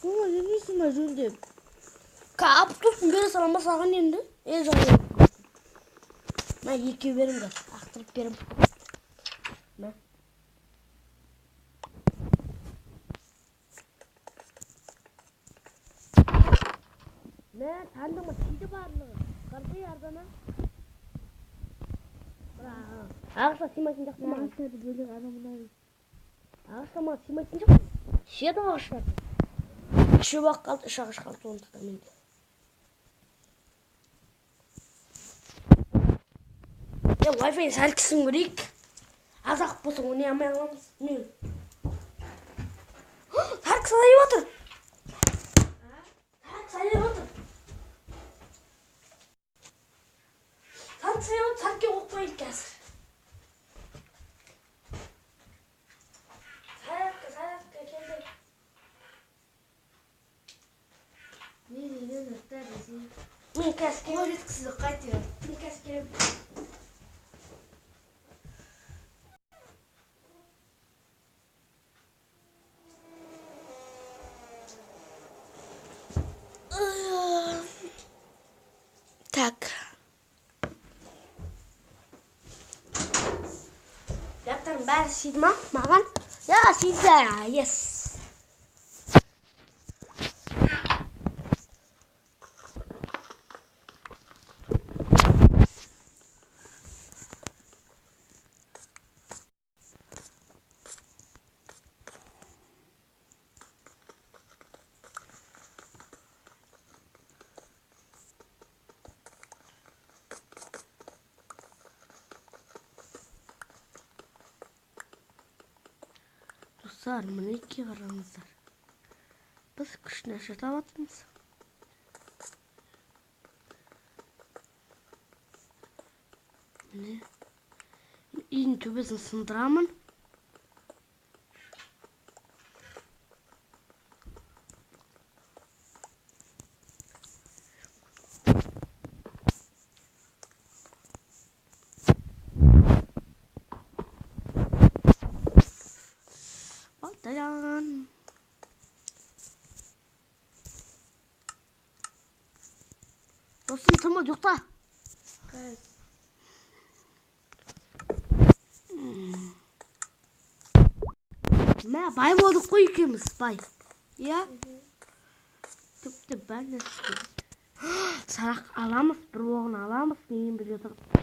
Оны жемейсің ба жөндеп? Автобустың бере салам ба саған енді? Е, жоқ. Мә, екеу берем қазір. Ақтырып берем. Мә. Мә, сандығыма тиді барлығы. Қарасай арзана. Бірақ ағашқа сыймайтын сияқты маған. Ағаштарды бөлек ана мына. Ағашқа маған сыймайтын сияқты. Сияды ағаштар. Үшеу ақ қалды, үш ағаш қалды онда да менде. Е, Wi-Fi сәл кісін көрейік. Аз ақ болса ойнай алмай қаламыз. Не? Сарк салайып отыр. Сарк салайып отыр. Сарк салайып отыр, саркке оқ қояйық қазір. Саркке, саркке келді. Не деген заттар десең. Мен қазір Қол келемін. жеткізді қайтер. Мен қазір келемін. Так. Заттардың бәрі сиді ма маған? Я, сиді. Yes. Достар, мінекей қараңыздар. Біз күшті нәрсе табатырмыз. Міне. Үйдің төбесін сындырамын. Балтаян. Достым, тымы ұйықта. Мә, бай болдық қой екеуміз, бай. Иә? Тіпті бәрі нәрсе. Сарақ аламыз, бір оғын аламыз, менен бірге тұрып.